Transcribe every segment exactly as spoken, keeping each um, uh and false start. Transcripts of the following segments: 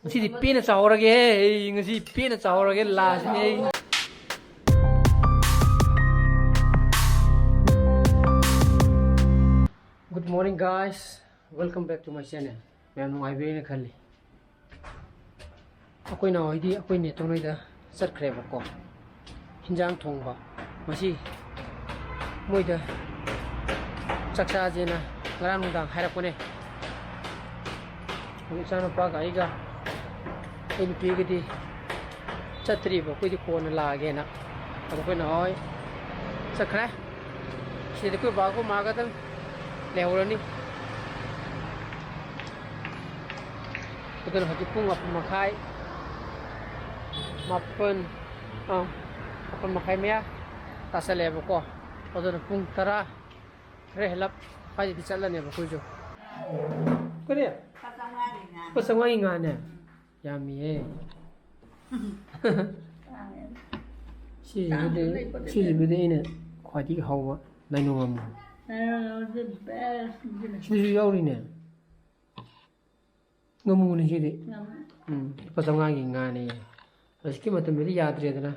ꯉꯁꯤꯗꯤ ꯄꯦꯟꯅ ꯆꯥꯍꯧꯔꯒꯦ꯫ ꯑꯩ ꯉꯁꯤ ꯄꯦꯟꯅ ꯆꯥꯍꯧꯔꯒꯦ, ꯂꯥꯁꯅꯦ ꯑꯩ꯫ Good morning, guys, welcome back to my channel. ꯃꯌꯥꯝ ꯅꯨꯡꯉꯥꯏꯕꯤꯔꯦꯅ ꯈꯜꯂꯤ꯫ ꯑꯩꯈꯣꯏ ꯅꯥꯎꯍꯣꯏꯗꯤ ꯑꯩꯈꯣꯏ ꯅꯦꯇꯣꯟ ꯍꯣꯏꯗ ꯆꯠꯈ꯭ꯔꯦꯕꯀꯣ, ꯍꯤꯟꯖꯥꯡ ꯊꯣꯡꯕ꯫ ꯃꯁꯤ ꯃꯣꯏꯗ ꯆꯥꯛ ꯆꯥꯁꯦꯅ ꯉꯔꯥꯡ ꯅꯨꯡꯗꯥꯡ ꯍꯥꯏꯔꯛꯄꯅꯦ꯫ ꯑꯗꯨ ꯏꯆꯥꯅꯨꯄꯥꯒ ꯑꯩꯒ, ꯑꯩ ꯅꯨꯄꯤꯒꯗꯤ ꯆꯠꯇ꯭ꯔꯤꯕ, ꯑꯩꯈꯣꯏꯗꯤ ꯀꯣꯟꯅ ꯂꯥꯛꯑꯒꯦꯅ꯫ ꯑꯗꯣ ꯑꯩꯈꯣꯏ ꯅꯥꯎꯍꯣꯏ ꯆꯠꯈ꯭ꯔꯦ꯫ ꯁꯤꯗꯗꯤ ꯑꯩꯈꯣꯏ ꯕꯥꯒ ꯃꯥꯒꯗꯪ ꯂꯩꯍꯧꯔꯅꯤ꯫ ꯑꯗꯨꯅ ꯍꯧꯖꯤꯛ ꯄꯨꯡ ꯃꯥꯄꯟ ꯃꯈꯥꯏ, ꯃꯥꯄꯟ, ꯑꯥ, ꯃꯥꯄꯟ ꯃꯈꯥꯏ ꯃꯌꯥ ꯇꯥꯁꯜꯂꯛꯑꯦꯕꯀꯣ꯫ ꯑꯗꯨꯅ ꯄꯨꯡ ꯇꯔꯥ ꯈꯔ ꯍꯦꯜꯂꯞ ꯁ꯭ꯋꯥꯏꯗꯗꯤ ꯆꯠꯂꯅꯦꯕ ꯑꯩꯈꯣꯏꯁꯨ꯫ ꯀꯔꯤ? ꯂꯨꯄꯥ ꯆꯥꯝꯃꯉꯥꯒꯤ ꯉꯥꯅꯦ꯫ ꯌꯥꯝꯃꯤꯍꯦ꯫ ꯁꯤꯁꯤꯕꯨꯗꯤ, ꯁꯤꯁꯤꯕꯨꯗꯤ ꯑꯩꯅ ꯈ꯭ꯋꯥꯏꯗꯒꯤ ꯍꯥꯎꯕ ꯂꯥꯏꯅꯨꯡꯉꯝ꯫ ꯁꯤꯁꯨ ꯌꯥꯎꯔꯤꯅꯦ꯫ ꯉꯥꯃꯨꯅꯤ ꯁꯤꯗꯤ꯫ ꯎꯝ, ꯂꯨꯄꯥ ꯆꯥꯝꯃꯉꯥꯒꯤ ꯉꯥꯅꯦ꯫ ꯍꯧꯖꯤꯛꯀꯤ ꯃꯇꯝꯗꯗꯤ ꯌꯥꯗ꯭ꯔꯦꯗꯅ꯫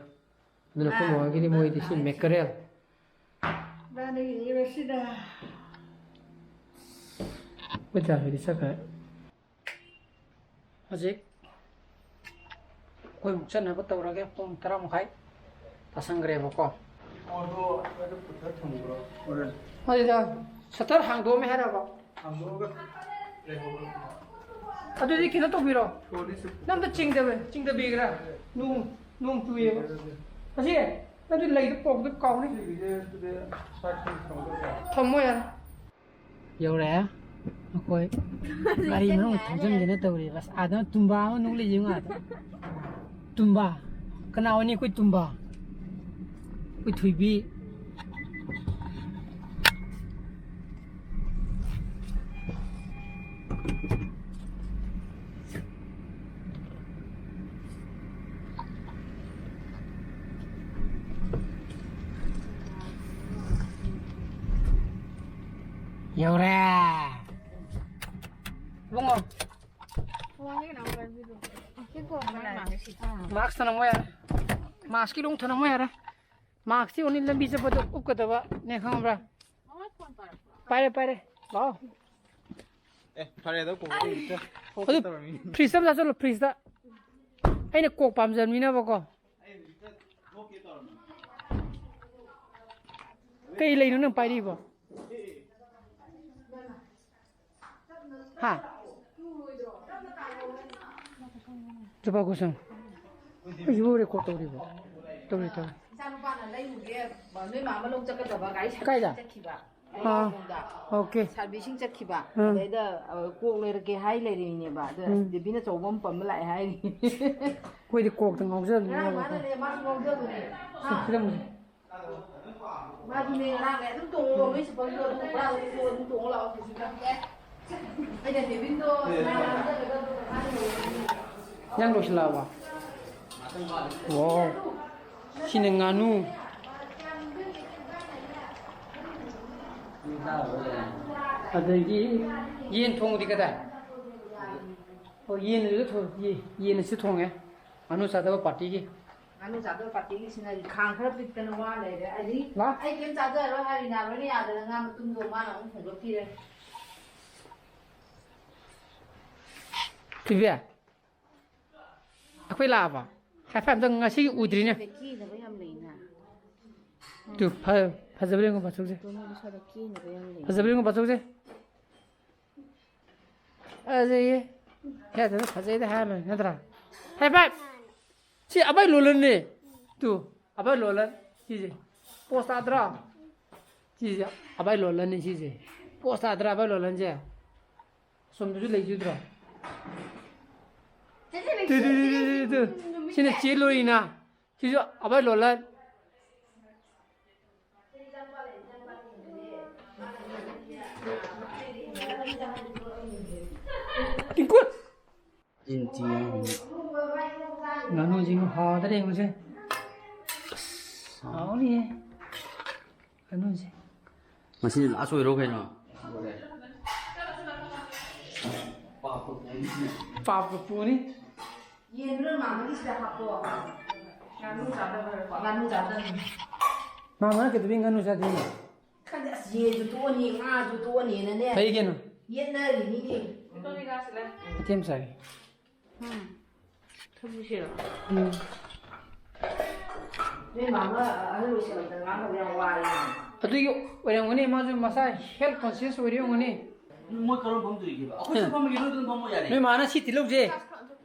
ꯑꯗꯨꯅ ꯑꯩꯈꯣꯏ ꯃꯃꯥꯒꯤꯗꯤ ꯃꯣꯏꯗꯤ ꯁꯤ ꯃꯦꯀꯔꯦꯜ꯫ ꯏꯕꯥꯅꯤꯒꯤ ꯉꯁꯤꯗ꯫ ꯑꯩꯈꯣꯏ ꯆꯥ ꯍꯣꯏꯗꯤ ꯆꯠꯈ꯭ꯔꯦ꯫ ꯍꯧꯖꯤꯛ ꯑꯩꯈꯣꯏ ꯑꯃꯨꯛ ꯆꯠꯅꯕ ꯇꯧꯔꯒꯦ꯫ ꯄꯨꯡ ꯇꯔꯥ ꯃꯈꯥꯏ ꯇꯥꯁꯟꯈ꯭ꯔꯦꯕꯀꯣ꯫ ꯑꯗꯨꯗ ꯁꯇꯔ ꯍꯥꯡꯗꯣꯛꯑꯝꯃꯦ ꯍꯥꯏꯔꯕ? ꯑꯗꯨꯗꯤ ꯀꯩꯅꯣ ꯇꯧꯕꯤꯔꯣ꯫ ꯅꯪꯗ ꯆꯤꯡꯗꯕ-, ꯆꯤꯡꯗꯕꯤꯒ꯭ꯔꯥ? ꯅꯣꯡ, ꯅꯣꯡ ꯆꯨꯏꯌꯦꯕ꯫ ꯑꯁꯤ, ꯅꯪꯗꯤ ꯂꯩꯗ ꯄꯣꯛꯇ ꯀꯥꯎꯅꯤ꯫ ꯊꯝꯃꯣ ꯌꯥꯔꯦ꯫ ꯌꯧꯔꯛꯑꯦ꯫ ꯑꯩꯈꯣꯏ ꯒꯥꯔꯤ ꯃꯅꯨꯡꯗ ꯊꯧꯖꯤꯟꯒꯦꯅ ꯇꯧꯔꯤ꯫ ꯑꯁ, ꯑꯥꯗ ꯇꯨꯝꯕ ꯑꯃ ꯅꯣꯛꯂꯛꯏꯁꯦ ꯉꯥꯗ꯫ ꯇꯨꯝꯕ꯫ ꯀꯅꯥ ꯑꯣꯏꯅꯤ ꯑꯩꯈꯣꯏ ꯇꯨꯝꯕ? ꯑꯩꯈꯣꯏ ꯊꯣꯏꯕꯤ꯫ ꯌꯧꯔꯦ꯫ ꯏꯕꯨꯡꯉꯣ꯫ ꯃꯥꯛꯁ ꯊꯅꯝꯃꯣ ꯌꯥꯔꯦ꯫ ꯃꯥꯛꯁꯀꯤ ꯂꯣꯡ ꯊꯅꯝꯃꯣ ꯌꯥꯔꯦ꯫ ꯃꯥꯛꯁꯇꯤ ꯑꯣꯟꯂꯤ ꯂꯝꯕꯤ ꯆꯠꯄꯗ ꯎꯞꯀꯗꯕꯅꯦ, ꯈꯪꯉꯕ꯭ꯔꯥ? ꯄꯥꯏꯔꯦ, ꯄꯥꯏꯔꯦ꯫ ꯂꯥꯛꯑꯣ꯫ ꯑꯦ, ꯐꯔꯦꯗ, ꯀꯣꯛ ꯑꯗꯨ ꯇꯧꯔꯝꯃꯤꯅꯤ꯫ ꯐ꯭ꯔꯤꯖꯇ ꯑꯃ ꯆꯥꯁꯤꯜꯂꯣ, ꯐ꯭ꯔꯤꯖꯇ꯫ ꯑꯩꯅ ꯀꯣꯛ ꯄꯥꯝꯖꯕꯅꯤꯅꯕꯀꯣ꯫ ꯀꯩ ꯂꯩꯅꯣ ꯅꯪ ꯄꯥꯏꯔꯤꯕꯣ? ꯍꯥ? ꯂꯨꯄꯥ ꯀꯨꯟ ꯆꯪ꯫ ꯑꯩꯁꯤꯕꯨ ꯔꯦꯀꯣꯔꯗ ꯇꯧꯔꯤꯕꯣ? ꯇꯧꯔꯤ, ꯇꯧꯔꯤ꯫ ꯏꯆꯥꯅꯨꯄꯥꯅ ꯂꯩꯔꯨꯒꯦ, ꯅꯣꯏ ꯃꯥ ꯑꯃ ꯂꯧ ꯆꯠꯀꯗꯕ ꯒꯥꯔꯤ ꯁꯥꯏꯀꯜ ꯀꯥꯏꯗ? ꯆꯠꯈꯤꯕ꯫ ꯑꯥ, ꯃꯣꯏꯔꯥꯡꯈꯣꯡꯗ꯫ ꯑꯣꯀꯦ꯫ ꯁꯥꯔꯚꯤꯁꯤꯡ ꯆꯠꯈꯤꯕ꯫ ꯑꯥ꯫ ꯑꯗꯩꯗ, ꯑ, ꯀꯣꯛ ꯂꯩꯔꯛꯀꯦ ꯍꯥꯏ ꯂꯩꯔꯤꯅꯦꯕ꯫ ꯑꯗ ꯎꯝ꯫ ꯗꯦꯕꯤꯅ ꯑꯆꯧꯕ ꯑꯃ ꯄꯝꯕ ꯂꯥꯛꯑꯦ ꯍꯥꯏꯔꯤ꯫ ꯑꯩꯈꯣꯏꯗꯤ ꯀꯣꯛꯇ ꯉꯥꯎꯖꯕꯅꯤꯅ꯫ ꯉꯔꯥꯡ ꯃꯥꯅꯅꯦ, ꯃꯥꯁꯨ ꯉꯥꯎꯖꯕꯅꯦ꯫ ꯁꯤ ꯐꯤꯂꯝꯁꯦ꯫ ꯃꯥꯁꯨꯅꯦ ꯉꯔꯥꯡꯅꯦ ꯑꯗꯨꯝ ꯇꯣꯡꯉꯣ, ꯃꯣꯏ ꯁꯨꯄꯔꯗꯣ ꯑꯗꯨꯝ ꯄꯨꯔꯥ ꯑꯗꯨꯝ ꯑꯗꯨꯝ ꯇꯣꯡꯉ ꯂꯥꯛꯑꯣ ꯀꯩꯁꯨ ꯀꯥꯏꯗꯦ꯫ ꯑꯩꯅ ꯗꯦꯕꯤꯟꯗꯣ ꯉꯔꯥꯡ ꯆꯠꯂꯒ ꯑꯗꯨꯝ ꯀꯥꯟꯅ ꯌꯧꯔꯅꯤ꯫ ꯌꯥꯝ ꯂꯣꯏꯁꯤꯜꯂꯛꯑꯕ? ꯋꯥꯎ꯫ ꯁꯤꯅ ꯉꯥꯅꯨ꯫ ꯑꯗꯒꯤ ꯌꯦꯟ ꯊꯣꯡꯕꯗꯤ ꯀꯗꯥꯏ? ꯑꯣ, ꯌꯦꯟ ꯑꯗꯨꯗ ꯊꯣꯡ-, ꯌꯦ-, ꯌꯦꯟ ꯑꯁꯤ ꯊꯣꯡꯉꯦ꯫ ꯉꯥꯅꯨ ꯆꯥꯗꯕ ꯄꯥꯔꯇꯤꯒꯤ꯫ ꯉꯥꯅꯨ ꯆꯥꯗꯕ ꯄꯥꯔꯇꯤꯒꯤꯁꯤꯅ ꯈꯥꯡ ꯈꯔ ꯄꯤꯛꯇꯅ ꯋꯥ ꯂꯩꯔꯦ꯫ ꯑꯗꯒꯤ ꯂꯥ? ꯑꯩ ꯀꯩꯝ ꯆꯥꯖꯔꯣꯏ ꯍꯥꯏꯔꯤ, ꯅꯥꯔꯣꯏꯅ ꯌꯥꯗꯅ ꯉꯥ ꯃꯇꯨꯝꯗꯣ ꯃꯥꯅ ꯑꯃꯨꯛ ꯊꯣꯡꯗꯣꯛꯄꯤꯔꯦ꯫ ꯊꯣꯏꯕꯤ, ꯑꯩꯈꯣꯏ ꯂꯥꯛꯑꯕ? ꯍꯥꯏ ꯐꯥꯏ ꯑꯝꯇ ꯉꯁꯤꯒꯤ ꯎꯗ꯭ꯔꯤꯅꯦ꯫ ꯀꯦꯅꯕ ꯌꯥꯝ ꯂꯩꯅ꯫ ꯇꯨ, ꯐ-, ꯐꯖꯕ꯭ꯔꯥ ꯌꯦꯡꯉꯣ ꯄꯥꯊꯣꯛꯁꯦ꯫ ꯇꯣꯝꯕ ꯃꯁꯥꯗ ꯀꯦꯅꯕ ꯌꯥꯝ ꯂꯩ꯫ ꯐꯖꯕ꯭ꯔꯥ ꯌꯦꯡꯉꯣ ꯄꯥꯊꯣꯛꯁꯦ꯫ ꯐꯖꯩꯌꯦ꯫ ꯍꯦ, ꯑꯗꯨꯅ ꯐꯖꯩꯗ ꯍꯥꯏꯔ ꯂꯣꯏꯔꯦ, ꯅꯠꯇ꯭ꯔꯥ? ꯍꯥꯏ ꯐꯥꯏ꯫ ꯁꯤ ꯑꯕꯥꯏ ꯂꯣꯂꯟꯅꯦ꯫ ꯇꯨ, ꯑꯕꯥꯏ ꯂꯣꯂꯟ꯫ ꯁꯤꯁꯦ꯫ ꯄꯣꯁ ꯇꯥꯗ꯭ꯔꯣ? ꯁꯤꯁꯦ ꯑꯕꯥꯏ ꯂꯣꯂꯟꯅꯤ ꯁꯤꯁꯦ꯫ ꯄꯣꯁ ꯇꯥꯗ꯭ꯔꯥ ꯑꯕꯥꯏ ꯂꯣꯂꯟꯁꯦ? ꯑꯁꯣꯝꯗꯁꯨ ꯂꯩꯖꯨꯗ꯭ꯔꯣ? ꯇꯨ, ꯇꯨ, ꯇꯨ, ꯇꯨ, ꯇꯨ, ꯇꯨ꯫ ꯁꯤꯅ ꯆꯦ ꯂꯣꯔꯤꯅꯥ꯫ ꯁꯤꯁꯨ ꯑꯕꯥꯏ ꯂꯣꯂꯟ꯫ ꯏꯪꯀꯨꯠ! ꯏꯟꯇꯤ ꯍꯥꯏꯅꯤ꯫ ꯉꯥꯅꯨꯁꯤꯡ ꯍꯥꯎꯗ꯭ꯔꯦ ꯌꯦꯡꯉꯨꯁꯦ꯫ ꯑꯁ, ꯍꯥꯎꯅꯤꯍꯦ꯫ ꯉꯥꯅꯨꯁꯦ꯫ ꯉꯁꯤꯗꯤ ꯂꯥꯁ ꯑꯣꯏꯔꯣ ꯀꯩꯅꯣ꯫ ꯄꯥꯞꯀ ꯄꯨꯅꯤ꯫ ꯌꯦꯟꯗꯨꯅ ꯃꯥꯝꯃꯒꯤꯁꯤꯗ ꯍꯥꯞꯄꯣ꯫ ꯉꯥꯅꯨ ꯆꯥꯗꯕ꯫ ꯉꯥꯅꯨ ꯆꯥꯗꯕꯅꯤ꯫ ꯃꯥꯝꯃꯅ ꯀꯩꯗꯧꯕꯩ ꯉꯥꯅꯨ ꯆꯥꯗꯣꯏꯅꯣ? ꯈꯪꯗꯦ, ꯑꯁ, ꯌꯦꯟꯁꯨ ꯇꯣꯛꯑꯅꯤ, ꯉꯥꯁꯨ ꯇꯣꯛꯑꯅꯤꯅꯅꯦ꯫ ꯀꯩꯒꯤꯅꯣ? ꯌꯦꯠꯅꯔꯤꯅꯤꯅꯦ꯫ ꯃꯇꯦꯝ ꯆꯥꯒꯦ꯫ ꯎꯝ꯫ ꯊꯕꯤꯁꯤꯔꯣ? ꯎꯝ꯫ ꯅꯣꯏ ꯃꯥꯝꯃ ꯑꯍꯜ ꯑꯣꯏꯁꯜꯂꯛꯇꯅ ꯉꯥꯡꯅꯕ ꯌꯥꯝ ꯋꯥꯔꯦ꯫ ꯑꯗꯨꯒꯤ ꯑꯣꯏꯔꯝꯒꯅꯤ, ꯃꯥꯁꯨ ꯃꯁꯥ health conscious ꯑꯣꯏꯔꯤ ꯑꯣꯏꯔꯝꯒꯅꯤ꯫ ꯃꯣꯏ ꯀꯔꯝ ꯐꯝꯗꯣꯏꯒꯦꯕ? ꯑꯩꯈꯣꯏꯁꯨ ꯎꯝ꯫ ꯐꯝꯃꯒꯦ, ꯅꯣꯏ ꯑꯗꯨꯝ ꯐꯝꯃꯣ ꯌꯥꯔꯦ꯫ ꯅꯣꯏ ꯃꯥꯅ ꯁꯤ ꯊꯤꯜꯂꯧꯁꯦ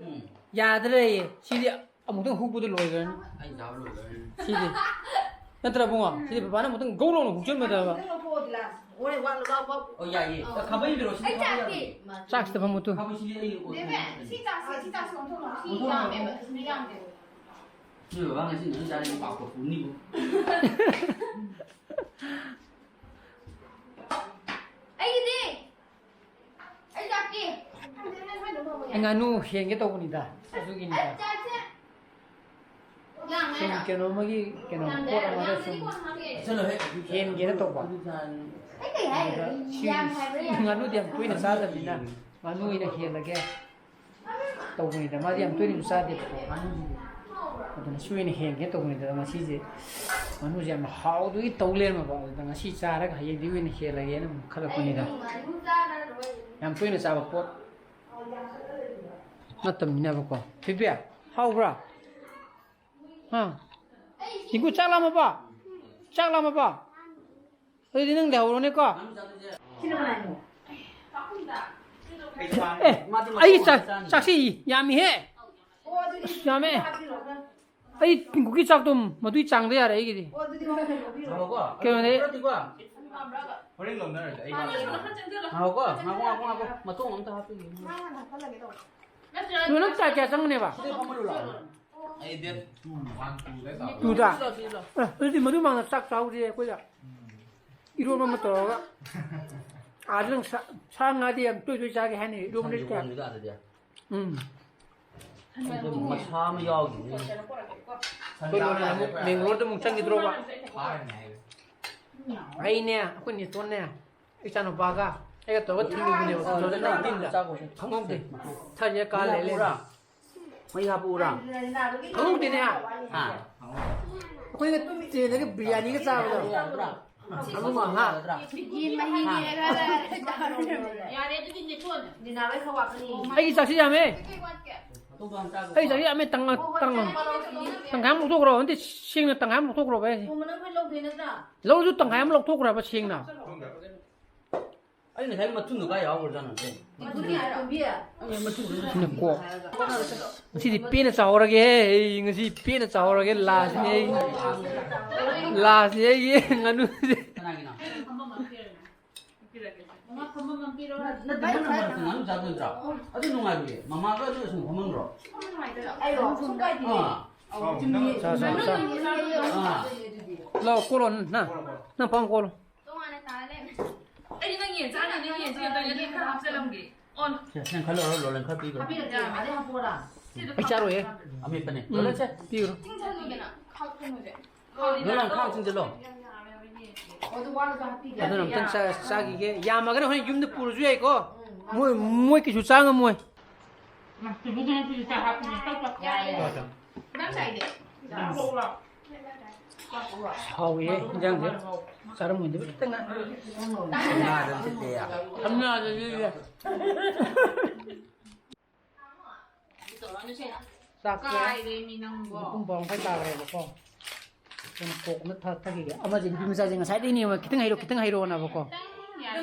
ꯎꯝ꯫ ꯌꯥꯗ꯭ꯔꯦꯌꯦ꯫ ꯁꯤꯗꯤ ꯑꯃꯨꯛꯇꯪ ꯍꯨꯛꯄꯗ ꯂꯣꯏꯈ꯭ꯔꯅꯤ꯫ ꯑꯩ ꯆꯥꯕ ꯂꯣꯏꯈ꯭ꯔꯅꯤ꯫ ꯁꯤꯗꯤ꯫ ꯅꯠꯇ꯭ꯔ ꯏꯕꯨꯡꯉꯣ? ꯁꯤꯗꯤ ꯕꯕꯥꯅ ꯑꯃꯨꯛꯇꯪ ꯒꯧ ꯂꯥꯎꯅ ꯍꯨꯛꯆꯟꯕꯗꯕ꯫ ꯅꯪ ꯂꯧꯊꯣꯛꯑꯣ ꯒꯤꯂꯥꯁ꯫ ꯍꯣꯔꯦꯟ ꯋꯥꯠꯂ ꯂꯥꯎ, ꯂꯥꯎ꯫ ꯑꯣ, ꯌꯥꯏꯌꯦ꯫ ꯑ, ꯈꯥꯕꯩ ꯄꯤꯔꯛꯑꯣ, ꯁꯤꯗꯤ ꯑꯩ ꯈꯥꯕꯩ ꯆꯥꯛꯇꯤ꯫ ꯌꯥꯎꯗꯦ꯫ ꯆꯥꯛꯁꯤꯗ ꯐꯝꯃꯨ ꯇꯨ꯫ ꯈꯥꯕꯩ ꯁꯤꯗꯤ ꯑꯩ ꯑꯣꯏ-, ꯕꯦꯕꯦ, ꯁꯤ ꯆꯥꯁꯤ, ꯁꯤ ꯆꯥꯁꯤ ꯑꯣꯟꯊꯣꯛꯑꯣ꯫ ꯁꯤ ꯑꯣꯟꯊꯣꯛꯑꯣ꯫ ꯌꯥꯝꯃꯦꯕ, ꯁꯤꯅ ꯌꯥꯝꯗꯦꯕ꯫ ꯅꯣꯏ ꯕꯕꯥ ꯉꯁꯤ ꯅꯪ ꯆꯥꯔꯗꯤ ꯄꯥꯞꯀ ꯄꯨꯅꯤꯕꯨ꯫ ꯑꯩꯒꯤꯗꯤ꯫ ꯑꯩ ꯆꯥꯛꯇꯤ꯫ ꯑꯩ ꯉꯥꯅꯨ ꯍꯦꯟꯒꯦ ꯇꯧꯕꯅꯤꯗ, ꯑꯗꯨꯒꯤꯅꯤꯗ꯫ ꯑꯩ ꯆꯥꯛꯁꯦ꯫ ꯁꯨꯝ ꯀꯩꯅꯣ ꯑꯃꯒꯤ, ꯀꯩꯅꯣ, ꯄꯣꯠ ꯑꯃꯗ ꯁꯨꯝ ꯆꯠꯂꯣꯍꯦ꯫ ꯍꯦꯟꯒꯦꯅ ꯇꯧꯕ꯫ ꯑꯩ ꯀꯩ ꯍꯥꯏꯔꯤꯅꯣ? ꯑꯗꯨꯗ ꯁꯤ ꯌꯥꯝ ꯍꯥꯏꯕ꯭ꯔꯥ ꯌꯥꯝ ꯉꯥꯅꯨꯗꯤ ꯌꯥꯝ ꯇꯣꯏꯅ ꯆꯥꯗꯕꯅꯤꯅ ꯉꯥꯅꯨ ꯑꯣꯏꯅ ꯍꯦꯜꯂꯒꯦ ꯇꯧꯕꯅꯤꯗ꯫ ꯃꯥꯗꯤ ꯌꯥꯝ ꯇꯣꯏꯅꯁꯨ ꯆꯥꯗꯦꯕꯀꯣ ꯉꯥꯅꯨꯁꯤꯗꯤ꯫ ꯑꯗꯨꯅ ꯁꯤ ꯑꯣꯏꯅ ꯍꯦꯟꯒꯦ ꯇꯧꯕꯅꯤꯗ꯫ ꯉꯁꯤꯁꯦ ꯉꯥꯅꯨꯁꯦ ꯌꯥꯝ ꯍꯥꯎꯗꯣꯏꯒꯤ ꯇꯧ ꯂꯩꯔꯝꯃꯕ꯫ ꯑꯗꯨꯗ ꯉꯁꯤ ꯆꯥꯔꯒ ꯍꯌꯦꯡꯗꯤ ꯑꯣꯏꯅ ꯍꯦꯜꯂꯒꯦꯅ ꯑꯃꯨꯛ ꯈꯜꯂꯛꯄꯅꯤꯗ꯫ ꯌꯥꯝ ꯇꯣꯏꯅ ꯆꯥꯕ ꯄꯣꯠ ꯅꯠꯇꯕꯅꯤꯅꯕꯀꯣ꯫ ꯊꯣꯏꯕꯤ, ꯍꯥꯎꯕ꯭ꯔꯥ? ꯍꯥ? ꯏꯒꯨ, ꯆꯥꯛ ꯂꯥꯝꯃꯕꯣ? ꯆꯥꯛ ꯂꯥꯝꯃꯕꯣ? ꯑꯗꯨꯗꯤ ꯅꯪ ꯂꯩꯍꯧꯔꯣꯅꯦꯀꯣ꯫ ꯑꯦ, ꯑꯩ ꯆꯥꯛ, ꯆꯥꯛꯁꯤ ꯌꯥꯝꯃꯤꯍꯦ꯫ ꯑꯁ, ꯌꯥꯝꯃꯦ꯫ ꯑꯩ ꯄꯤꯡꯀꯨꯒꯤ ꯆꯥꯛꯇꯣ ꯃꯗꯨꯏ ꯆꯥꯡꯗ ꯌꯥꯔꯦ ꯑꯩꯒꯤꯗꯤ꯫ ꯉꯥꯏꯈꯣꯀꯣ꯫ ꯀꯩꯅꯣꯅꯦ? ꯐꯨꯠꯂꯗꯤꯀꯣ꯫ ꯍꯣꯔꯦꯟ ꯂꯧꯅꯔꯁꯦ꯫ ꯑꯩ ꯉꯥꯏꯈꯣꯀꯣ, ꯉꯥꯏꯈꯣ, ꯉꯥꯏꯈꯣ, ꯉꯥꯏꯈꯣ꯫ ꯃꯇꯣꯡ ꯑꯝꯇ ꯍꯥꯞꯄꯤꯒꯦ꯫ ꯅꯣꯏ ꯅꯪ ꯆꯥꯛ ꯀꯌꯥ ꯆꯪꯒꯅꯦꯕ? ꯁꯤꯗ ꯐꯝꯃ ꯂꯣꯏꯔꯣ꯫ ꯑꯩ date two, one, two ꯗ ꯇꯧꯔꯣ꯫ ꯇꯨꯗ? ꯁꯤꯗ, ꯁꯤꯗ ꯂꯥꯎ꯫ ꯑꯦ, ꯑꯗꯨꯗꯤ ꯃꯗꯨ ꯃꯥꯡꯗ ꯆꯥꯛ ꯆꯥꯍꯧꯁꯦ ꯑꯩꯈꯣꯏꯗ꯫ ꯏꯔꯣꯟꯕ ꯑꯃ ꯇꯧꯔꯒ꯫ ꯑꯥꯗ ꯅꯪ ꯁꯥ, ꯁꯥ ꯉꯥꯗꯤ ꯌꯥꯝ ꯇꯣꯏ ꯇꯣꯏ ꯆꯥꯒꯦ ꯍꯥꯏꯅꯤ, ꯏꯔꯣꯟꯕꯗꯤ ꯁꯟꯁꯨ ꯀꯌꯥ? ꯀꯣꯡꯉꯤꯗ ꯑꯗꯨꯗꯤ꯫ ꯎꯝ꯫ ꯑꯗꯨ ꯃꯁꯥ ꯑꯃ ꯌꯥꯎꯈꯤꯕꯅꯤ꯫ ꯑꯩꯈꯣꯏ ꯂꯣꯟꯅ ꯑꯃꯨꯛ ꯕꯦꯡꯒ꯭ꯂꯣꯔꯗ ꯑꯃꯨꯛ ꯆꯪꯈꯤꯗ꯭ꯔꯣꯕ? ꯐꯥꯔꯅꯤ ꯍꯥꯏꯔꯦ꯫ ꯑꯩꯅꯦ, ꯑꯩꯈꯣꯏ ꯅꯦꯇꯣꯟꯅꯦ, ꯏꯆꯥꯅꯨꯄꯥꯒ ꯑꯩꯒ ꯇꯧꯔꯒ ꯊꯤꯔꯨꯕꯅꯦꯕ, ꯑꯣ, two thousand nineteen ꯗ꯫ ꯆꯥꯈꯣꯁꯦ꯫ ꯈꯪꯍꯧꯗꯦ꯫ ꯊꯥꯏꯅ ꯀꯥ ꯃꯩ ꯂꯩ ꯂꯩ꯫ ꯍꯥꯞꯄꯨꯔꯥ? ꯃꯩ ꯍꯥꯞꯄꯨꯔꯥ? ꯈꯪꯍꯧꯗꯦꯅꯦ꯫ ꯍꯥ? ꯑꯩꯈꯣꯏꯅ ꯇ꯭ꯔꯦꯟꯗꯒ ꯕꯤꯔꯌꯥꯅꯤꯒ ꯆꯥꯕꯗꯣ꯫ ꯍꯥꯞꯄꯨꯔꯥ? ꯑꯃꯨꯛ ꯍꯥ? ꯌꯦꯟ ꯃꯍꯤꯅꯦ ꯈꯔ꯫ ꯌꯥꯔꯦ, ꯑꯗꯨꯗꯤ ꯅꯦꯆꯣꯟ꯫ ꯗꯤꯅꯥꯕꯩ ꯈꯔ ꯋꯥꯠꯄꯅꯤ꯫ ꯑꯩꯒꯤ ꯆꯥꯛꯁꯤ ꯌꯥꯝꯃꯦ꯫ ꯑꯩꯒꯤ ꯆꯥꯛꯁꯤ ꯌꯥꯝꯃꯦ, ꯇꯪ-, ꯇꯪ-, ꯇꯪꯈꯥꯏ ꯑꯃ ꯂꯧꯊꯣꯛꯈ꯭ꯔꯣ꯫ ꯅꯠꯇꯦ, ꯁꯦꯡꯅ ꯇꯪꯈꯥꯏ ꯑꯃ ꯂꯧꯊꯣꯛꯈ꯭ꯔꯣꯕ ꯑꯩꯁꯦ꯫ ꯅꯣꯡꯃ ꯅꯪ ꯂꯣꯏ ꯂꯧꯗꯣꯏ ꯅꯠꯇ꯭ꯔꯥ? ꯂꯧꯔꯁꯨ ꯇꯪꯈꯥꯏ ꯑꯃ ꯂꯧꯊꯣꯛꯈ꯭ꯔꯣꯕ ꯁꯦꯡꯅ꯫ ꯑꯩ ꯉꯁꯥꯏ ꯃꯊꯨꯟꯗꯣ ꯀꯥꯏ ꯌꯥꯎꯈ꯭ꯔꯖꯥꯠꯅꯣ ꯁꯦ? ꯃꯊꯨꯟ ꯍꯥꯏꯔꯣ? ꯁꯤꯅ ꯀꯣꯛ꯫ ꯉꯁꯤꯗꯤ ꯄꯦꯟꯅ ꯆꯥꯍꯧꯔꯒꯦ꯫ ꯑꯩ ꯉꯁꯤ ꯄꯦꯟꯅ ꯆꯥꯍꯧꯔꯒꯦ꯫ ꯂꯥꯁꯅꯦ ꯑꯩ꯫ ꯂꯥꯁꯅꯦ ꯑꯩꯒꯤ ꯉꯥꯅꯨꯁꯦ꯫ ꯀꯅꯥꯒꯤꯅꯣ? ꯅꯠꯇꯦ, ꯅꯪꯅ ꯃꯔꯛꯇ ꯉꯥꯅꯨ ꯆꯥꯗꯣꯏ ꯅꯠꯇ꯭ꯔꯣ? ꯑꯗꯨ ꯅꯨꯡꯉꯥꯏꯔꯣꯏꯌꯦ꯫ ꯃꯃꯥꯒ ꯑꯗꯨ ꯁꯨꯝ ꯐꯝꯍꯟꯈ꯭ꯔꯣ꯫ ꯑꯥ꯫ ꯆꯥ, ꯆꯥ, ꯆꯥ꯫ ꯑꯥ꯫ ꯂꯥꯛꯑꯣ, ꯀꯣꯠꯂꯣ, ꯅꯪ꯫ ꯅꯪ ꯐꯝ ꯀꯣꯠꯂꯣ꯫ ꯇꯣꯉꯥꯟꯅ ꯇꯥꯔ ꯂꯩꯔꯝꯃꯦ꯫ ꯑꯩꯗꯤ ꯅꯪ ꯌꯦꯟ ꯆꯥꯅꯤ, ꯅꯪ ꯌꯦꯟꯁꯤ ꯈꯛꯇꯪ ꯑꯗꯨ ꯈꯔ ꯍꯥꯞꯆꯜꯂꯝꯒꯦ꯫ ꯑꯣꯟ꯫ ꯁꯦ, ꯅꯪ ꯈꯜꯂꯣ, ꯂꯣꯂꯟ ꯈꯔ ꯄꯤꯈ꯭ꯔꯣ꯫ ꯍꯥꯞꯄꯤꯔꯗꯤ ꯌꯥꯔꯦ, ꯑꯗꯩ ꯍꯥꯞꯄꯣꯔꯥ? ꯑꯩ ꯆꯥꯔꯣꯏꯌꯦ꯫ ꯑꯃꯦꯠꯄꯅꯦ꯫ ꯎꯝ, ꯂꯣꯂꯟ ꯁꯦ꯫ ꯄꯤꯈ꯭ꯔꯣ꯫ ꯆꯤꯡꯁꯜꯂꯨꯗꯅ, ꯈꯥꯎ ꯀꯩꯅꯣꯁꯦ꯫ ꯂꯣꯂꯟ ꯈꯥꯎ ꯆꯤꯡꯁꯤꯜꯂꯣ꯫ ꯑꯣ, ꯑꯗꯨ ꯋꯥꯠꯂꯁꯨ ꯍꯥꯞꯄꯤꯒꯦ꯫ ꯑꯗꯨꯅ ꯑꯝꯇꯪ ꯆꯥ-, ꯆꯥꯈꯤꯒꯦ꯫ ꯌꯥꯝꯃꯒꯅ ꯍꯣꯔꯦꯟ ꯌꯨꯝꯗ ꯄꯨꯔꯁꯨ ꯌꯥꯏꯀꯣ꯫ ꯎꯝ, ꯃꯣꯏ, ꯃꯣꯏ ꯀꯩꯁꯨ ꯆꯥ ꯉꯝꯃꯣꯏ꯫ ꯌꯥꯔꯦ꯫ ꯅꯪ ꯁꯥꯏꯗꯤ? ꯍꯥꯎꯋꯤꯍꯦ, ꯏꯟꯖꯥꯡꯁꯦ꯫ ꯆꯥꯔꯝꯃꯣꯏꯗꯕ ꯈꯤꯇꯪ ꯉꯥꯏ-, ꯊꯝꯅꯥꯗ ꯑꯝꯇ ꯄꯤꯌꯨ꯫ ꯊꯝꯅꯥꯗ ꯄꯤꯌꯨ꯫ ꯆꯥꯛꯁꯦ ꯀꯥꯏꯔꯦꯃꯤ ꯅꯪꯕꯣ꯫ ꯄꯨꯡ ꯕꯥꯔꯣ ꯃꯈꯥꯏ ꯇꯥꯈ꯭ꯔꯦꯕꯀꯣ꯫ ꯑꯩꯈꯣꯏꯅ ꯀꯣꯛ ꯑꯃ ꯊꯛ-, ꯊꯛꯈꯤꯒꯦ꯫ ꯑꯃꯁꯦ ꯅꯨꯄꯤ ꯃꯆꯥꯁꯦ ꯉꯁꯥꯏꯗꯩꯅꯦꯕ, "ꯈꯤꯇꯪ ꯍꯩꯔꯣ, ꯈꯤꯇꯪ ꯍꯩꯔꯣꯑꯣꯅꯕꯀꯣ"꯫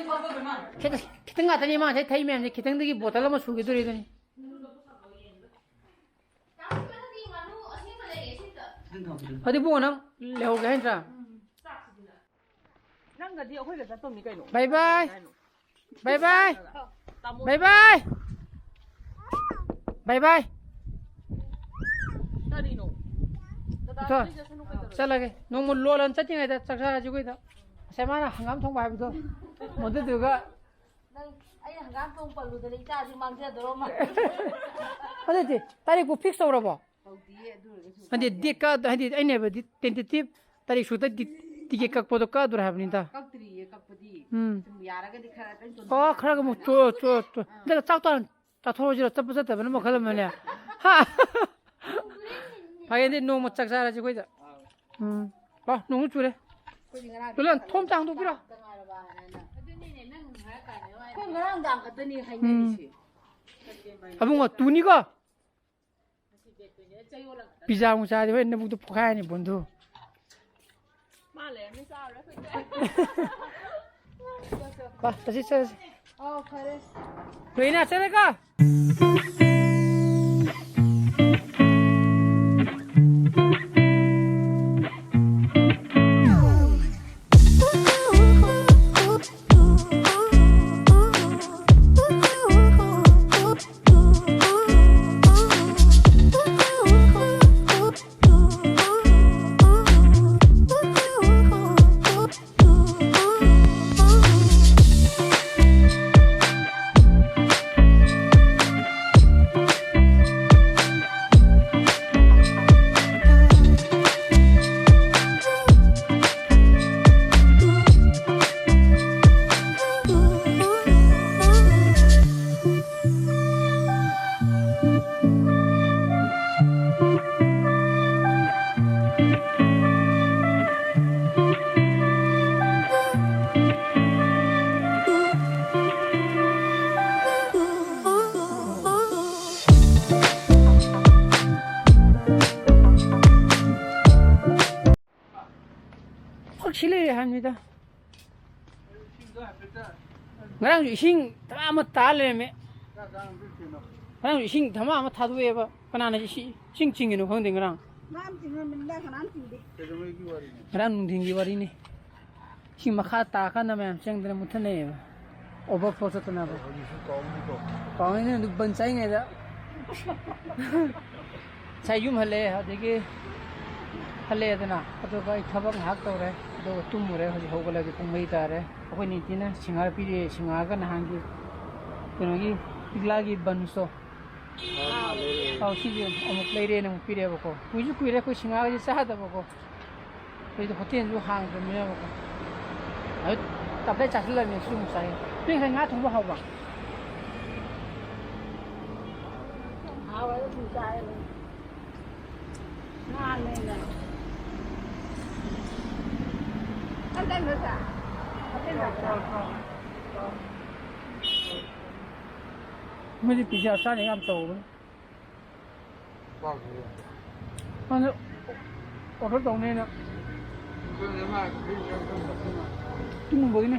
ꯈꯤꯇꯪ, ꯈꯤꯇꯪ ꯉꯥꯛꯇꯅꯦ ꯃꯥ ꯉꯁꯥꯏ ꯊꯛꯏ ꯃꯌꯥꯝꯁꯦ, ꯈꯤꯇꯪꯗꯒꯤ ꯕꯣꯇꯜ ꯑꯃ ꯁꯨꯈꯤꯗꯣꯔꯤꯗꯨꯅꯤ꯫ ꯑꯗꯨ ꯏꯕꯨꯡꯉꯣ ꯅꯪ ꯂꯩꯍꯧꯒꯦ ꯍꯥꯏ ꯅꯠꯇ꯭ꯔꯥ? ꯅꯪꯒꯗꯤ ꯑꯩꯈꯣꯏꯒ ꯆꯠꯇꯧꯅꯤ ꯀꯩꯅꯣ꯫ ꯕꯥꯏ ꯕꯥꯏ꯫ ꯕꯥꯏ ꯕꯥꯏ꯫ ꯇꯥꯃꯣ꯫ ꯕꯥꯏ ꯕꯥꯏ꯫ ꯕꯥꯏ ꯕꯥꯏ꯫ ꯀꯔꯤꯅꯣ? ꯗꯗꯥ, ꯏꯊꯣ, ꯅꯣꯏ ꯆꯠꯁꯅꯨ ꯀꯩꯗꯧꯔꯒꯦ? ꯆꯠꯂꯒꯦ꯫ ꯅꯣꯡꯃ ꯂꯣꯂꯟ ꯆꯠꯇ꯭ꯔꯤꯉꯩꯗ ꯆꯥꯛ ꯆꯥꯔꯁꯤ ꯑꯩꯈꯣꯏꯗ꯫ ꯉꯁꯥꯏ ꯃꯥꯅ ꯍꯪꯒꯥꯝ ꯊꯣꯡꯕ ꯍꯥꯏꯕꯗꯣ, ꯃꯗꯨꯗꯨꯒ ꯅꯪ, ꯑꯩꯅ ꯍꯪꯒꯥꯝ ꯊꯣꯡ ꯄꯜꯂꯨꯗꯅ ꯏꯆꯥꯁꯤ ꯃꯥꯡꯖꯗꯣꯔꯣ ꯃꯥ? ꯑꯗꯨꯗꯤ ꯇꯥꯔꯤꯛꯄꯨ fix ꯇꯧꯔꯕꯣ? ꯇꯧꯗꯤꯌꯦ, ꯑꯗꯨ ꯑꯣꯏꯔꯒꯁꯨ ꯍꯥꯏꯗꯤ ꯇꯥꯔꯤꯛ date ꯀ-, ꯍꯥꯏꯗꯤ ꯑꯩꯅ ꯍꯥꯏꯕꯗꯤ tentative ꯇꯥꯔꯤꯛ ꯁꯨꯗ date ꯇꯤꯀꯦꯠ ꯀꯛꯄꯗꯣ ꯀꯛꯑꯗꯣꯏꯔꯥ ꯍꯥꯏꯕꯅꯤꯗ꯫ ꯀꯛꯇ꯭ꯔꯤꯌꯦ ꯀꯛꯄꯗꯤ꯫ ꯎꯝ꯫ ꯁꯨꯝ ꯌꯥꯔꯒꯗꯤ ꯈꯔ ꯀꯩꯅꯣ ꯑꯣ, ꯈꯔꯒ ꯑꯃꯨꯛ ꯆꯣ-, ꯆꯣ-, ꯆꯣ-, ꯑꯥ꯫ ꯅꯠꯇ꯭ꯔꯒ ꯆꯥꯛ ꯇꯣ ꯍꯥꯟꯅ ꯆꯥꯊꯣꯛꯑꯁꯤꯔꯣ? ꯆꯠꯄ ꯆꯠꯇꯕꯅ ꯃꯈꯜ ꯑꯃꯅꯦ꯫ ꯍꯥ? ꯐꯩꯌꯦꯗꯤ ꯅꯣꯡꯃ ꯆꯥꯛ ꯆꯥꯔꯁꯤ ꯑꯩꯈꯣꯏꯗ꯫ ꯎꯝ꯫ ꯑꯣ, ꯅꯣꯡꯁꯨ ꯆꯨꯔꯦ꯫ ꯑꯩꯈꯣꯏꯗꯤ ꯉꯔꯥꯡ ꯇꯨꯂꯟ, ꯊꯣꯝ ꯆꯥ ꯍꯥꯡꯗꯣꯛꯄꯤꯔꯣ꯫ ꯆꯥꯛꯇ ꯉꯥꯏꯔꯕ ꯍꯥꯏꯅ꯫ ꯑꯗꯨꯅꯤꯅꯦ, ꯅꯪ ꯍꯥꯏꯔ ꯀꯥꯟꯗ ꯅꯨꯡꯉꯥꯏꯔꯦ꯫ ꯑꯩꯈꯣꯏ ꯉꯔꯥꯡ ꯅꯨꯡꯗꯥꯡ ꯈꯛꯇꯅꯤ ꯍꯥꯏꯅꯔꯤꯁꯦ꯫ ꯎꯝ꯫ ꯑꯕꯨꯡꯉꯣ, ꯇꯨꯅꯤꯀꯣ꯫ ꯄꯤꯖꯥ ꯑꯃꯨꯛ ꯆꯥꯔꯗꯤ ꯍꯣꯔꯦꯟ ꯅꯕꯨꯛꯇꯣ ꯄꯣꯛꯈꯥꯏꯔꯅꯤ, ꯕꯣꯟꯗꯨ꯫ ꯃꯥ ꯂꯩꯔꯝꯅꯤ, ꯆꯥꯔꯔꯣꯏ ꯑꯩꯈꯣꯏꯗꯤ꯫ ꯕꯥ, ꯆꯠꯁꯤ, ꯆꯠꯁꯤ꯫ ꯑꯧ, ꯐꯔꯦ꯫ ꯂꯣꯏꯅ ꯆꯠꯂꯦꯀꯣ꯫ ꯄꯛꯁꯤ ꯂꯩꯔꯦ ꯍꯥꯏꯕꯅꯤꯗ꯫ ꯉꯔꯥꯡꯁꯨ ꯏꯁꯤꯡ ꯊꯃꯥ ꯑꯃ ꯇꯥ ꯂꯩꯔꯝꯃꯦ꯫ ꯉꯔꯥꯡꯁꯨ ꯏꯁꯤꯡ ꯊꯃꯥ ꯑꯃ ꯊꯥꯗꯣꯛꯑꯦꯕ꯫ ꯀꯅꯥꯅ ꯏꯁꯤ-, ꯏꯁꯤꯡ ꯆꯤꯡꯉꯤꯅꯣ ꯈꯪꯗꯦ ꯉꯔꯥꯡ꯫ ꯀꯅꯥꯝ ꯆꯤꯡꯉꯝꯃꯤꯅ ꯀꯅꯥꯝ ꯆꯤꯡꯗꯦ꯫ ꯀꯩꯗꯧꯉꯩꯒꯤ ꯋꯥꯔꯤꯅꯣ? ꯉꯔꯥꯡ ꯅꯨꯡꯊꯤꯟꯒꯤ ꯋꯥꯔꯤꯅꯤ꯫ ꯏꯁꯤꯡ ꯃꯈꯥ ꯇꯥꯀꯥꯟꯗ ꯃꯌꯥꯝ ꯆꯪꯗꯅ ꯃꯨꯠꯊꯠꯅꯩꯌꯦꯕ꯫ Overflow ꯆꯠꯇꯅꯕ꯫ ꯍꯧꯖꯤꯛꯁꯨ ꯀꯥꯎꯅꯤꯀꯣ꯫ ꯀꯥꯎꯅꯤꯅ ꯑꯗꯨ ꯕꯟ ꯆꯥꯏꯉꯩꯗ꯫ ꯉꯁꯥꯏ ꯌꯨꯝ ꯍꯜꯂꯛꯑꯦ, ꯑꯗꯒꯤ ꯍꯜꯂꯛꯑꯦꯗꯅ, ꯑꯗꯨꯒ ꯑꯩ ꯊꯕꯛ ꯉꯥꯏꯍꯥꯛ ꯇꯧꯔꯦ, ꯑꯗꯨꯒ ꯇꯨꯝꯃꯨꯔꯦ꯫ ꯍꯧꯖꯤꯛ ꯍꯧꯒꯠꯂꯗꯤ ꯄꯨꯡ ꯃꯔꯤ ꯇꯥꯔꯦ꯫ ꯑꯩꯈꯣꯏ ꯅꯤꯡꯊꯤꯅ ꯁꯤꯡꯍꯥꯔ ꯄꯤꯔꯛꯑꯦ, ꯁꯤꯡꯍꯥꯔꯒ ꯅꯍꯥꯟꯒꯤ ꯀꯩꯅꯣꯒꯤ ꯂꯤꯛꯂꯥꯒꯤ ꯕꯟꯁꯇꯣ꯫ ꯑꯥ, ꯂꯩꯔꯦ꯫ ꯑꯧ, ꯁꯤꯁꯦ ꯑꯃꯨꯛ ꯂꯩꯔꯦꯅ ꯑꯃꯨꯛ ꯄꯤꯔꯛꯑꯦꯕꯀꯣ꯫ ꯀꯨꯏꯁꯨ ꯀꯨꯏꯔꯦ ꯑꯩꯈꯣꯏ ꯁꯤꯡꯍꯥꯔꯁꯦ ꯆꯥꯗꯕꯀꯣ꯫ ꯑꯩꯈꯣꯏꯗꯤ ꯍꯣꯇꯦꯜꯁꯨ ꯍꯥꯡꯗ꯭ꯔꯕꯅꯤꯅꯕꯀꯣ꯫ ꯑꯗꯨ ꯇꯞꯇꯥꯏ ꯆꯥꯁꯤꯜꯂꯕꯅꯤ ꯁꯤ ꯉꯁꯥꯏ꯫ ꯅꯣꯏ ꯉꯁꯥꯏ ꯉꯥ ꯊꯣꯡꯕ ꯍꯥꯎꯕ꯭ꯔꯣ? ꯍꯥꯎꯋꯦ, ꯑꯗꯨꯝ ꯆꯥꯏ꯫ ꯉꯥꯅꯦꯅ꯫ ꯀꯩꯅꯣ ꯆꯥ꯫ ꯍꯣꯇꯦꯜꯗ ꯆꯥ꯫ ꯃꯣꯏꯗꯤ ꯄꯤꯖꯥ ꯆꯥꯅꯤ ꯌꯥꯝ ꯇꯧꯕꯅꯤ꯫ ꯑꯗꯨ ꯑꯣꯔꯗꯔ ꯇꯧꯅꯦꯅ꯫ ꯇꯨꯝꯕꯒꯤꯅꯦ꯫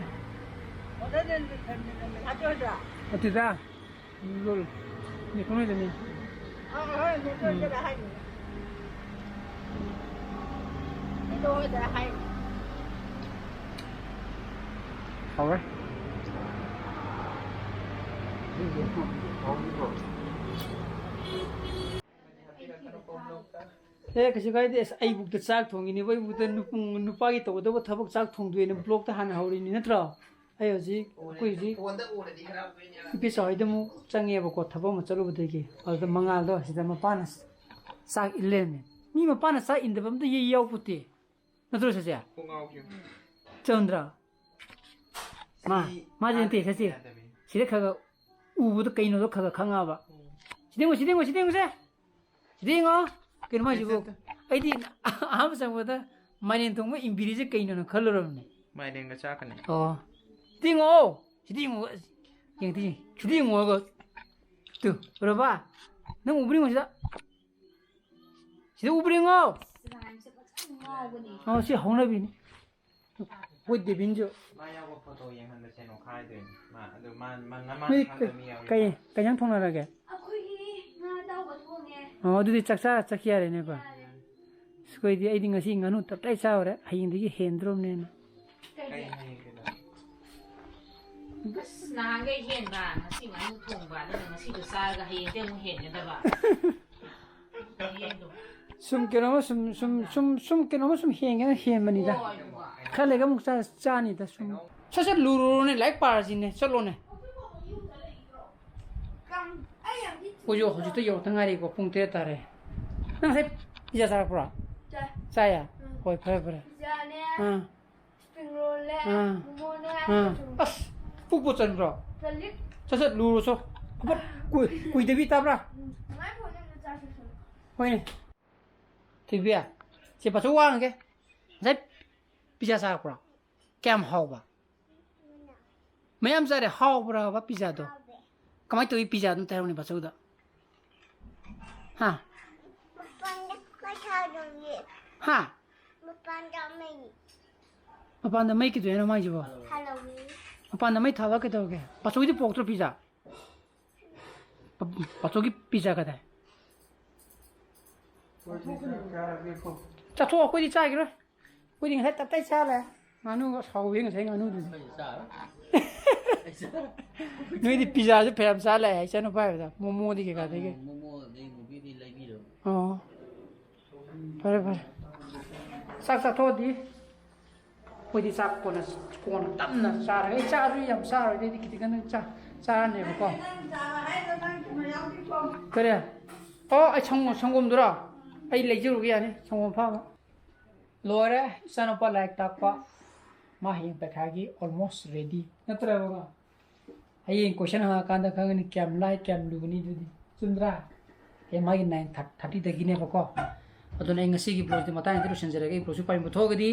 ꯑꯗꯨꯗ ꯂꯣꯜ꯫ ꯅꯤꯐꯨ ꯂꯩꯗꯅꯤ꯫ ꯎꯝ꯫ ꯍꯧꯔꯦ꯫ ꯑꯦ, ꯀꯩꯁꯨ ꯀꯥꯏꯗꯦ꯫ ꯑꯁ, ꯑꯩꯕꯨꯛꯇ ꯆꯥꯛ ꯊꯣꯡꯉꯤꯅꯦꯕ, ꯑꯩꯕꯨꯛꯇ ꯅꯨꯞ-, ꯅꯨꯄꯥꯒꯤ ꯇꯧꯒꯗꯧꯕ ꯊꯕꯛ ꯆꯥꯛ ꯊꯣꯡꯗꯣꯏꯅ ꯕ꯭ꯂꯣꯛꯇ ꯍꯥꯟꯅ ꯍꯧꯔꯤꯅꯤ ꯅꯠꯇ꯭ꯔꯣ? ꯑꯩ ꯍꯧꯖꯤꯛ, ꯑꯩꯈꯣꯏ ꯍꯧꯖꯤꯛ ꯅꯨꯄꯤ ꯆꯥꯎꯍꯣꯏꯗ ꯑꯃꯨꯛ ꯆꯪꯉꯦꯕꯀꯣ, ꯊꯕꯛ ꯑꯃ ꯆꯠꯂꯨꯕꯗꯒꯤ꯫ ꯑꯗꯨꯗ ꯃꯉꯥꯜꯗꯣ ꯁꯤꯗ ꯃꯄꯥꯅ ꯆꯥꯛ ꯏꯜ ꯂꯩꯔꯝꯃꯦ꯫ ꯃꯤ ꯃꯄꯥꯅ ꯆꯥꯛ ꯏꯟꯗꯕ ꯑꯝꯇ ꯌꯦ-, ꯌꯥꯎꯄꯣꯠꯇꯦ꯫ ꯅꯠꯇ꯭ꯔꯣ ꯁꯦ? ꯀꯣꯛ ꯉꯥꯎꯈꯤꯕ꯫ ꯆꯟꯗ꯭ꯔ꯫ ꯃꯥ, ꯁꯤ ꯃꯥꯁꯦ ꯅꯠꯇꯦ, ꯑꯥꯗꯗꯤ ꯁꯦ꯫ ꯌꯥꯗꯕꯅꯤ꯫ ꯁꯤꯗ ꯈꯔ ꯈꯔ ꯎꯕꯗ ꯀꯩꯅꯣꯗꯣ ꯈꯔ ꯈꯔ ꯈꯪꯉꯛꯑꯕ꯫ ꯎꯝ꯫ ꯁꯤꯗ ꯌꯦꯡꯉꯣ, ꯁꯤꯗ ꯌꯦꯡꯉꯣ, ꯁꯤꯗ ꯌꯦꯡꯉꯨꯁꯦ꯫ ꯁꯤꯗ ꯌꯦꯡꯉꯣ꯫ ꯀꯩꯅꯣ ꯍꯥꯏꯁꯤꯕꯨ? ꯁꯦ, ꯁꯦ, ꯁꯦ꯫ ꯑꯩꯗꯤ ꯑꯍꯥꯟꯕ ꯆꯪꯕꯗ ꯃꯥꯏꯔꯦꯟ ꯊꯣꯡꯕ ꯏꯝꯕꯤꯔꯤꯁꯦ ꯀꯩꯅꯣꯅ ꯈꯜꯂꯨꯔꯕꯅꯦ꯫ ꯃꯥꯏꯔꯦꯟꯒ ꯆꯥꯛꯀꯅꯤ꯫ ꯑꯣ꯫ ꯁꯤꯗ ꯌꯦꯡꯉꯣ꯫ ꯁꯤꯗ ꯌꯦꯡꯉꯣ꯫ ꯌꯦꯡꯉꯣ, ꯁꯤꯗ ꯌꯦꯡꯉꯣ꯫ ꯇꯨ, ꯎꯔꯕ? ꯅꯪ ꯎꯕ꯭ꯔ ꯌꯦꯡꯉꯣ ꯁꯤꯗ꯫ ꯁꯤꯗ ꯎꯕ꯭ꯔ ꯌꯦꯡꯉꯣ꯫ ꯁꯤꯗ ꯍꯥꯏꯕꯁꯦ ꯐꯖꯅ ꯉꯥꯎꯕꯅꯦ꯫ ꯑꯣ, ꯁꯤ ꯍꯧꯅꯕꯤꯅꯤ꯫ ꯑꯩꯈꯣꯏ ꯗꯦꯕꯤꯟꯁꯨ꯫ ꯃꯥ ꯌꯥꯎꯕ ꯐꯣꯇꯣ ꯌꯦꯡꯍꯟꯕꯁꯦ ꯅꯣꯛꯈꯥꯏꯗꯣꯏꯅꯤ꯫ ꯃꯥ, ꯑꯗꯨ ꯃꯥ, ꯃꯥ, ꯅꯃꯥꯟ ꯅꯣꯏ ꯈꯪꯗꯕ ꯃꯤ ꯌꯥꯎꯔꯤ꯫ ꯀꯩ, ꯀꯩ ꯏꯟꯖꯥꯡ ꯊꯣꯡꯅꯔꯒꯦ? ꯑꯩꯈꯣꯏꯒꯤ ꯉꯥ ꯑꯇꯥꯎꯕ ꯊꯣꯡꯉꯦ꯫ ꯑꯣ, ꯑꯗꯨꯗꯤ ꯆꯥꯛ ꯆꯥ ꯆꯠꯈꯤ ꯌꯥꯔꯦꯅꯦꯀꯣ꯫ ꯌꯥꯔꯦ꯫ ꯑꯁ, ꯑꯩꯈꯣꯏꯗꯤ, ꯑꯩꯗꯤ ꯉꯁꯤ ꯉꯥꯅꯨ ꯇꯞꯇꯥꯏ ꯆꯥꯎꯔꯦ, ꯍꯌꯦꯡꯗꯒꯤ ꯍꯦꯟꯗ꯭ꯔꯣꯕꯅꯦꯅ꯫ ꯀꯩ ꯀꯩꯒꯤ? ꯍꯌꯦꯡ ꯀꯩꯗꯧ? ꯑꯁ, ꯅꯍꯥꯟꯈꯩ ꯍꯦꯟꯕ, ꯉꯁꯤ ꯉꯥꯅꯨ ꯊꯣꯡꯕ, ꯑꯗꯨꯒ ꯉꯁꯤꯗꯣ ꯆꯥꯔꯒ ꯍꯌꯦꯡꯗꯤ ꯑꯃꯨꯛ ꯍꯦꯟꯒꯗꯕ꯫ ꯍꯌꯦꯡꯗꯣ꯫ ꯁꯨꯝ ꯀꯩꯅꯣꯝꯃ ꯁꯨꯝ, ꯁꯨꯝ, ꯁꯨꯝ, ꯁꯨꯝ ꯀꯩꯅꯣꯝꯃ ꯁꯨꯝ ꯍꯦꯟꯒꯦꯅ ꯍꯦꯟꯕꯅꯤꯗ꯫ ꯍꯣꯏ, ꯍꯣꯏ꯫ ꯈꯔ ꯂꯩꯔꯒ ꯑꯃꯨꯛ ꯆꯥ-, ꯆꯥꯅꯤꯗ ꯁꯨꯝ꯫ ꯁꯠ ꯁꯠ ꯂꯨꯔꯨꯔꯣꯅꯦ, ꯂꯥꯏꯔꯤꯛ ꯄꯥꯔꯁꯤꯅꯦ, ꯆꯠꯂꯣꯅꯦ꯫ ꯑꯩꯈꯣꯏꯁꯨ ꯍꯧꯖꯤꯛꯇ ꯌꯧꯔꯛꯇ ꯉꯥꯏꯔꯤꯀꯣ, ꯄꯨꯡ ꯇꯔꯦꯠ ꯇꯥꯔꯦ꯫ ꯅꯪ ꯉꯁꯥꯏ ꯄꯤꯖꯥ ꯆꯥꯔꯛꯄ꯭ꯔꯣ? ꯆꯥꯏ꯫ ꯆꯥꯏꯌꯦ? ꯎꯝ꯫ ꯍꯣꯏ, ꯐꯔꯦ, ꯐꯔꯦ꯫ ꯄꯤꯖꯥꯅꯦ꯫ ꯑꯥ꯫ ꯁ꯭ꯄ꯭ꯔꯤꯡ ꯔꯣꯜꯅꯦ꯫ ꯑꯥ꯫ ꯃꯣꯃꯣꯅꯦ꯫ ꯑꯁ, ꯄꯨꯛꯄꯨ ꯆꯟꯕ꯭ꯔꯣ? ꯆꯜꯂꯤ꯫ ꯁꯠ ꯁꯠ ꯂꯨꯔꯨꯆꯣ꯫ ꯈꯨꯕꯠ ꯀꯨꯏ-, ꯀꯨꯏꯗꯕꯤ ꯇꯥꯕ꯭ꯔꯥ? ꯎꯝ꯫ ꯅꯨꯡꯉꯥꯏ ꯐꯣꯟ ꯑꯃ ꯆꯥꯔꯖ ꯇꯧꯁꯜꯂꯣ꯫ ꯍꯣꯏꯅꯦ꯫ ꯊꯣꯏꯕꯤ, ꯁꯤ ꯄꯥꯆꯧ ꯋꯥ ꯍꯪꯒꯦ꯫ ꯉꯁꯥꯏ ꯄꯤꯖꯥ ꯆꯥꯔꯛꯄ꯭ꯔꯣ? ꯀꯌꯥꯝ ꯍꯥꯎꯕ? ꯃꯌꯥꯝ ꯆꯥꯔꯦ, ꯍꯥꯎꯕ꯭ꯔꯕ ꯄꯤꯖꯥꯗꯣ? ꯀꯃꯥꯏꯅ ꯇꯧꯏ ꯄꯤꯖꯥꯗꯣ ꯑꯝꯇ ꯍꯥꯏꯔꯛꯎꯅꯦ ꯄꯥꯆꯧꯗ꯫ ꯍꯥ? ꯃꯄꯥꯟꯗ ꯃꯩ ꯊꯥꯗꯣꯏꯅꯦ꯫ ꯍꯥ? ꯃꯄꯥꯟꯗ ꯃꯩ ꯃꯄꯥꯟꯗ ꯃꯩ ꯀꯩꯗꯧ ꯍꯥꯏꯅꯣ ꯃꯥꯏꯁꯤꯕꯣ? ꯊꯥꯗꯣꯏꯅꯦ꯫ ꯃꯄꯥꯟꯗ ꯃꯩ ꯊꯥꯕ ꯀꯩꯗꯧꯔꯒꯦ? ꯄꯥꯆꯧꯒꯤꯗꯤ ꯄꯣꯛꯇ꯭ꯔꯣ ꯄꯤꯖꯥ? ꯄ-, ꯄꯥꯆꯧꯒꯤ ꯄꯤꯖꯥ ꯀꯗꯥꯏ? ꯆꯥꯊꯣꯛꯑꯣ, ꯑꯩꯈꯣꯏꯗꯤ ꯆꯥꯈꯤꯔꯣꯏ꯫ ꯑꯩꯈꯣꯏꯗꯤ ꯉꯁꯥꯏ ꯇꯞꯇꯥꯏ ꯆꯥ ꯂꯥꯛꯑꯦ꯫ ꯉꯥꯅꯨꯒ ꯁꯥꯎꯋꯦ ꯉꯁꯥꯏ ꯉꯥꯅꯨꯗꯨꯗꯤ꯫ ꯅꯣꯏꯗꯤ ꯄꯤꯖꯥꯁꯨ ꯐꯌꯥꯝ ꯆꯥ ꯂꯥꯛꯑꯦ, ꯏꯆꯥꯅꯨꯄꯥ ꯍꯥꯏꯕꯗ ꯃꯣꯃꯣꯗꯤ ꯀꯩꯀꯥꯗꯒꯤ꯫ ꯃꯣꯃꯣ ꯑꯗꯩ ꯃꯨꯕꯤꯗꯤ ꯂꯩꯕꯤꯔꯕ? ꯑꯣ꯫ ꯐꯔꯦ, ꯐꯔꯦ꯫ ꯆꯥꯛ ꯆꯥꯊꯣꯛꯑꯗꯤ ꯑꯩꯈꯣꯏꯗꯤ ꯆꯥꯛ ꯀꯣꯟꯅ, ꯀꯣꯟꯅ ꯇꯞꯅ ꯆꯥꯔꯒ, ꯑꯩ ꯆꯥꯁꯨ ꯌꯥꯝ ꯆꯥꯔꯣꯏꯗ, ꯑꯩꯗꯤ ꯈꯤꯇꯪ ꯈꯤꯇꯪ ꯆꯥ-, ꯆꯥꯔꯅꯦꯕꯀꯣ꯫ ꯀꯔꯤ? ꯑꯣ, ꯑꯩ ꯁꯪꯒꯣꯝ, ꯁꯪꯒꯣꯝꯗꯨꯔꯣ? ꯑꯩ ꯂꯩꯖꯔꯨꯒꯦ, ꯌꯥꯅꯤ, ꯁꯪꯒꯣꯝ ꯑꯐꯝꯕ꯫ ꯂꯣꯏꯔꯦ, ꯏꯆꯥꯅꯨꯄꯥ ꯂꯥꯏꯔꯤꯛ ꯇꯥꯛꯄ꯫ ꯃꯥ ꯍꯌꯦꯡ ꯄꯩꯈꯥꯒꯤ almost ready꯫ ꯅꯠꯇ꯭ꯔꯕ? ꯍꯌꯦꯡ question ꯍꯪꯉꯀꯥꯟꯗ ꯈꯪꯒꯅꯤ ꯀꯌꯥꯝ ꯂꯥꯏ, ꯀꯌꯥꯝ ꯂꯨꯒꯅꯤ ꯑꯗꯨꯗꯤ꯫ ꯆꯨꯝꯗ꯭ꯔꯥ? ꯑꯦ, ꯃꯥꯒꯤ nine thirty ꯗꯒꯤꯅꯦꯕꯀꯣ꯫ ꯑꯗꯨꯅ ꯑꯩ ꯉꯁꯤꯒꯤ vlog ꯁꯦ ꯃꯇꯥꯡ ꯑꯁꯤꯗ ꯂꯣꯏꯁꯤꯟꯖꯔꯒꯦ꯫ ꯑꯩ vlog ꯁꯤ ꯄꯥꯝꯕꯤꯕ ꯊꯣꯛꯑꯒꯗꯤ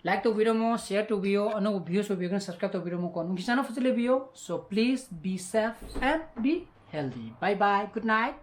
like ꯇꯧꯕꯤꯔꯝꯃꯣ, share ꯇꯧꯕꯤꯌꯣ, ꯑꯅꯧꯕ views ꯑꯣꯏꯕꯤꯔꯒꯅ subscribe ꯇꯧꯕꯤꯔꯝꯃꯣꯀꯣ꯫ ꯅꯨꯡꯁꯤ ꯆꯥꯟꯅ ꯐꯖꯅ ꯂꯩꯕꯤꯌꯣ꯫ So please be safe and be healthy. Bye bye. Good night.